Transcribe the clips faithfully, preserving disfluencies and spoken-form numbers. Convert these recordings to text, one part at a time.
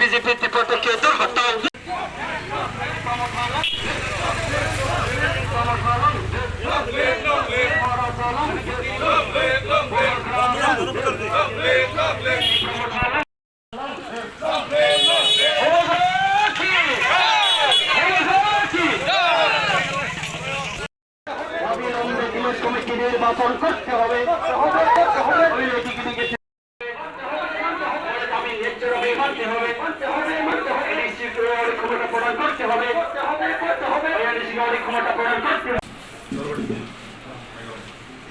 বিজেপি ত্রিপক্ষীয় দুর্ঘটনা। অবিলম্বে দিনাজ কমিটি নির্বাচন করতে হবে।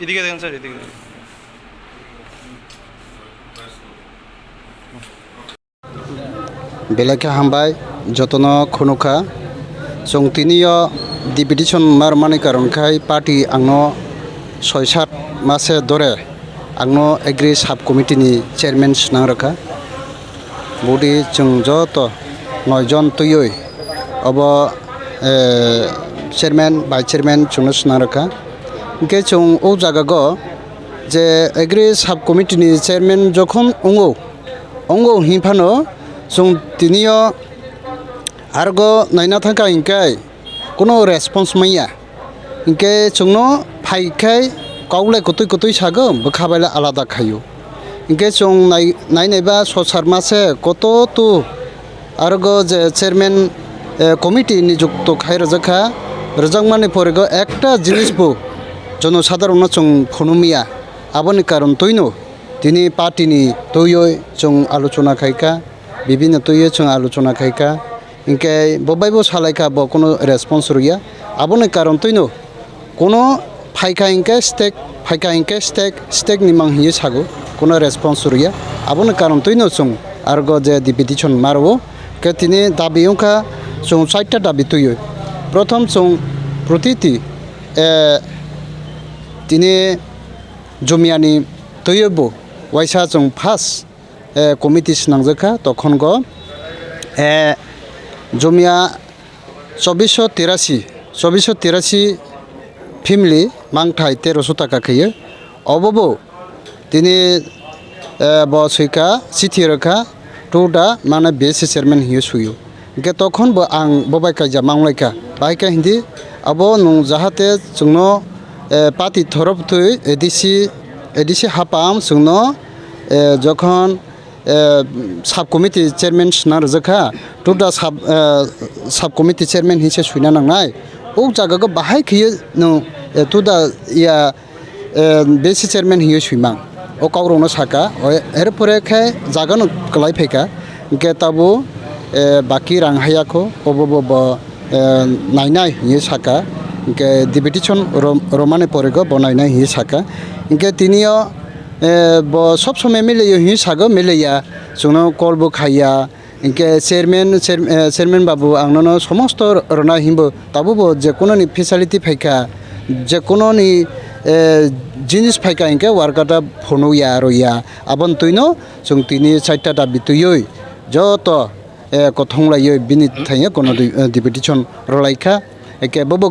এদিকে দেখেন স্যার, এদিকে দেখেন। Belai khe hambai, jotono khunukha. Chwng tini o deputation ma rwmani karon khai party angno soi sat mase dore angno agri sub committee ni chairman swnang rwkha. Budi chwng joto noi jon twiwi obo, eh, chairman, vice chairman chwngno swnang rwkha. Hinkhe chwng o jagago je agri sub committee ni chairman jokhon wngo, Wngo hinphano chwng tini o argo naina thangkha hinkhe kuno response manya. Hinkhe chwngno phaikhai kok le kwtwi kwtwi sago, bwkha bai le alada khaio. Hinkhe chwng nai-, nainaiba sosar mase koto tu argo je chairman, eh, committee nijukto khai rwjakha, rwjakmani porigo ekta jinisbo jonosadharongno chwng phunukmaya. Aboni karon twino tini party ni twiwi chwng alochona khaikha, bibhinno twiwi chwng alochona khaikha, hinkhe bo baibo salaikha, bo kuno response rwya. Aboni karon twino kuno phaikha hinkhe stake, phaikha hinkhe stake, stake ni mang hinwi sago, kuno response rwya. Aboni karon twino chwng argo je deputation ma rwo, khe tini dabi wngkha chwng chaita dabi twiwi. Prothom chwng protiti, eh, tini Jumiyani twiwi bo waisa chwng first, eh, committee swnangjakha, tokhongo, eh, Jumiya chobisho tirasi, chobisho tirasi family mangthai teroso taka khaiyo. Obo bo tini, eh, bo swikha, chithi rwkha, to da mane B S C chairman hinwi suyo. Hinkhe tokhon bo ang bo bai kaijak manglaikha. Bahai khe hindi abo nwng jahate chwngno, eh, party thorop twi A D C, A D C hapam chwngno, eh, jokhon, eh, sub committee chairman swnang rwjakha, to da sub, eh, sub committee chairman hinse suina nangnai. O jagago bahai khiye nwng, eh, to da ya eh, B C chairman hinwi swimang. O kokrokno saka, o, erpore khe jagano kwlai phaikha, hinkhe tabuk, eh, baki rang hayakho, obo bo, bo, eh, nainai hinwi saka, hinkhe deputation rom-, romani porigo bo nainai hinwi saka. Hinkhe tinio, eh, bo sob somoi mileyo hinwi sago, mileya, chwngno call bo khaiya, Hinkhe chairman, chair-, eh, chairman babu ang nono somosto rwna hinbo, tabukbo jekunoni facility phaikha, jekunoni, eh, jinis phaikha hinkhe worker ta phunukya, rwya. Aboni twino chwng tini chaita dabi twiwi joto, eh, kothonglaiwi bini thangya kono di-, eh, deputation rwlaikha. Hinkhe bobo